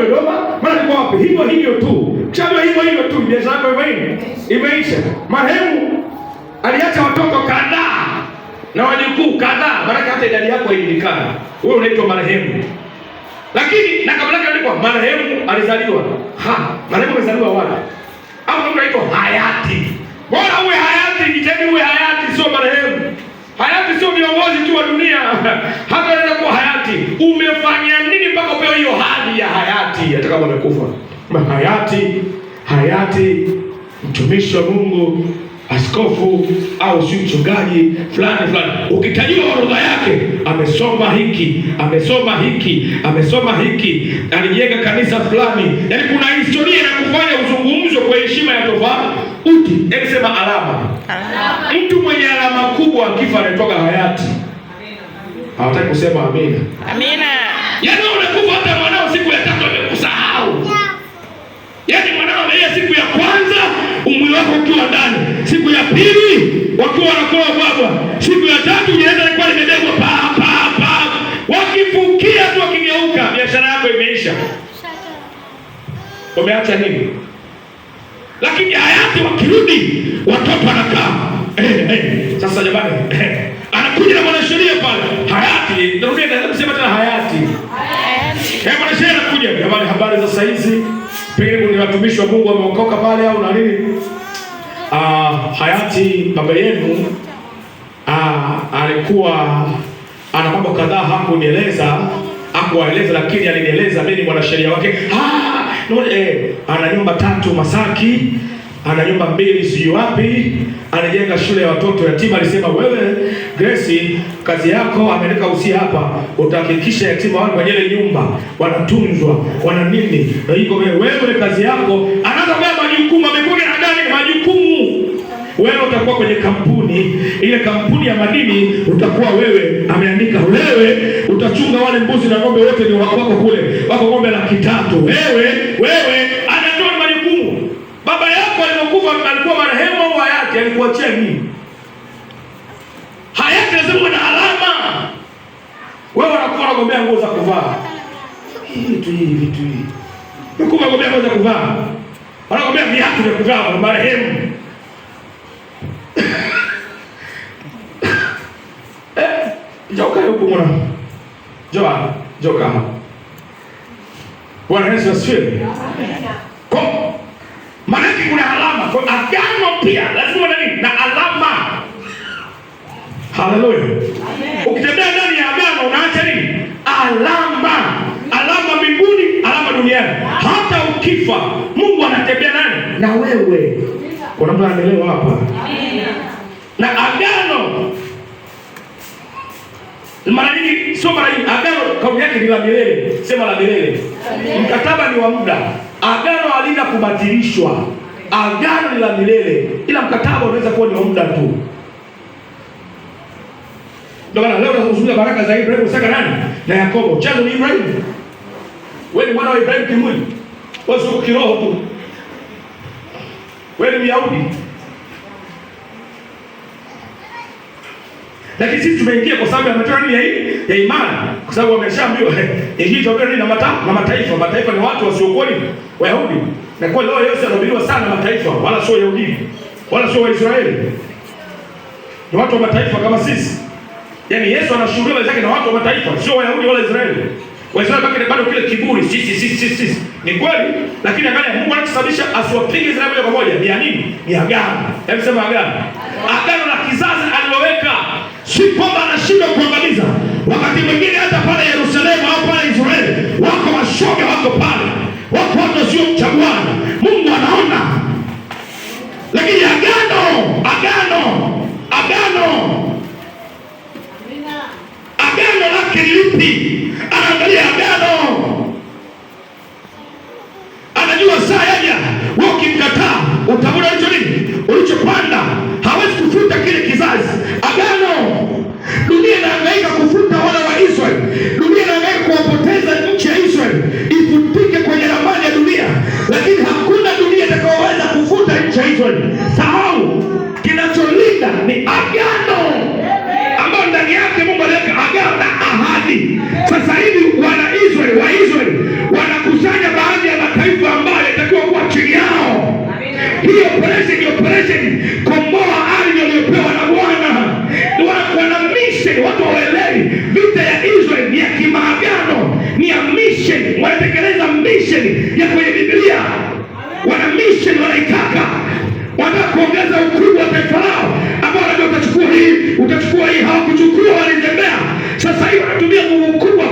Dodoma, mara alikuwa wapi, hivyo hivyo tu. Kishaambiwa hivyo hivyo tu, biashara yako imeisha. Marehemu aliacha watoto kadhaa na wajukuu kadhaa, maanake hata idadi yako haijulikani. Wewe unaitwa marehemu, lakini na kabla yake alikuwa marehemu alizaliwa. Ha, marehemu amezaliwa wapi? Au mtu anaitwa hayati. Bora uwe hayati, jitahidi uwe hayati, sio marehemu. Hayati sio viongozi tu wa dunia, hata unaweza kuwa hayati. Umefanya nini mpaka upewe hiyo hadhi ya hayati, hata kama umekufa? Hayati, hayati, mtumishi wa Mungu, askofu au si mchungaji fulani fulani, ukitajiwa orodha yake, amesoma hiki, amesoma hiki, amesoma hiki, alijenga kanisa fulani. Yaani kuna historia ya kufanya uzungumzo kwa heshima ya tofauti. Hebu sema alama. Mtu mwenye alama kubwa akifa anaitwaga hayati. Hawataki kusema amina. Amina. Yaani wewe unakufa hata mwanao siku ya tatu amekusahau. Yaani mwanao amelia siku ya kwanza umri wako ukiwa ndani, siku ya pili wakiwa wanakula bwabwa, siku ya tatu jeneza lilikuwa limebebwa pa pa pa, wakifukia tu wakigeuka, biashara yako imeisha. Umeacha nini? Lakini hayati wakirudi, watoto wanakaa Sasa jamani, anakuja na mwanasheria pale, hayati. Narudia, naweza kusema tena hayati. Mwanasheria anakuja, jamani, habari za saa hizi, pengine kuna watumishi wa Mungu wameokoka pale au na nini. Hayati baba yenu alikuwa ana mambo kadhaa hakunieleza, hakuwaeleza, lakini alinieleza mimi ni mwanasheria wake. No, ana nyumba 3 Masaki, ana nyumba 2 sijui wapi, anajenga shule ya watoto yatima. Alisema wewe Grace, kazi yako, ameandika usia hapa, utahakikisha yatima wale kwenye ile nyumba wanatunzwa, wana nini, na iko wewe kazi yako. Anaanza kwa majukumu, amekuja na gani majukumu. Wewe utakuwa kwenye kampuni, ile kampuni ya madini utakuwa wewe, ameandika wewe utachunga wale mbuzi na ng'ombe wote ni wako kule, wako ng'ombe 300. Wewe anatoa majukumu. Baba yako alipokufa alikuwa marehemu au hayati, alikuachia nini? Hayati lazima uwe na alama. Wewe unakuwa unagombea nguo za kuvaa. Hii vitu hii vitu hii. Unakuwa unagombea nguo za kuvaa. Wanagombea viatu vya kuvaa marehemu. Joka huku mwana. Joa, joka hapa. Bwana Yesu asifiwe. Kwa maana kuna alama, kwa agano pia lazima na nini? Na alama. Haleluya. Ukitembea ndani ya agano unaacha nini? Alama. Alama mbinguni, alama duniani. Hata ukifa Mungu anatembea nani? Na wewe. Kuna mtu anaelewa hapa? Na agano mara nyingi, sio mara nyingi, agano kauli yake ni la milele. Sema la milele. Mkataba ni wa muda. Agano halina kubatilishwa. Agano ni la milele, ila mkataba unaweza kuwa ni wa muda tu. Ndio maana leo tunazungumzia baraka za Ibrahim, Isaka nani? Na Yakobo. Chanzo ni Ibrahim. Wewe ni mwana wa Ibrahim kimwili. Wewe sio kiroho tu. Wewe ni Myahudi. Lakini sisi tumeingia kwa sababu ya matendo ya ya imani, kwa sababu wameshaambiwa injili itahubiliwa nini na mataifa. Mataifa ni watu wasiokuwa ni Wayahudi. Na kwa leo Yesu anahubiriwa sana mataifa, wala sio Wayahudi, wala sio Waisraeli. Ni watu wa mataifa kama sisi. Yaani Yesu anashuhudia mbele zake na watu wa mataifa, sio Wayahudi wala Israeli. Waisraeli bado kile kiburi, sisi sisi sisi sisi. Ni kweli, lakini angalia Mungu anachosababisha asiwapige Israeli moja kwa moja ni ya nini? Ni agano. Hebu sema agano. Agano la kizazi aliloweka. Si kwamba anashindwa kuangamiza. Wakati mwingine hata pale Yerusalemu au pale Israeli wako mashoga, wako pale, wako watu wasiomcha Bwana. Mungu anaona. Lakini agano, agano, agano, agano lake ni lipi? Anaangalia agano. Anajua saa yaja, wewe ukimkataa utavuna ulicho nini? Ulichopanda. Hawezi kufuta kile kizazi. Agano. Dunia inahangaika kufuta wana wa Israeli. Dunia inahangaika kuwapoteza. Hii operation ni operation komboa ardhi waliopewa na Bwana. Wana mission, watu hawaelewi. Vita ya Israel ni ya kimaagano, ni ya mission, wanatekeleza mission ya kwenye Biblia. Wana mission wanaitaka, wanataka kuongeza ukubwa wa taifa lao, ambao wanajua utachukua hii, utachukua hii. Hawakuchukua, walizembea. Sasa hivi wanatumia nguvu kubwa.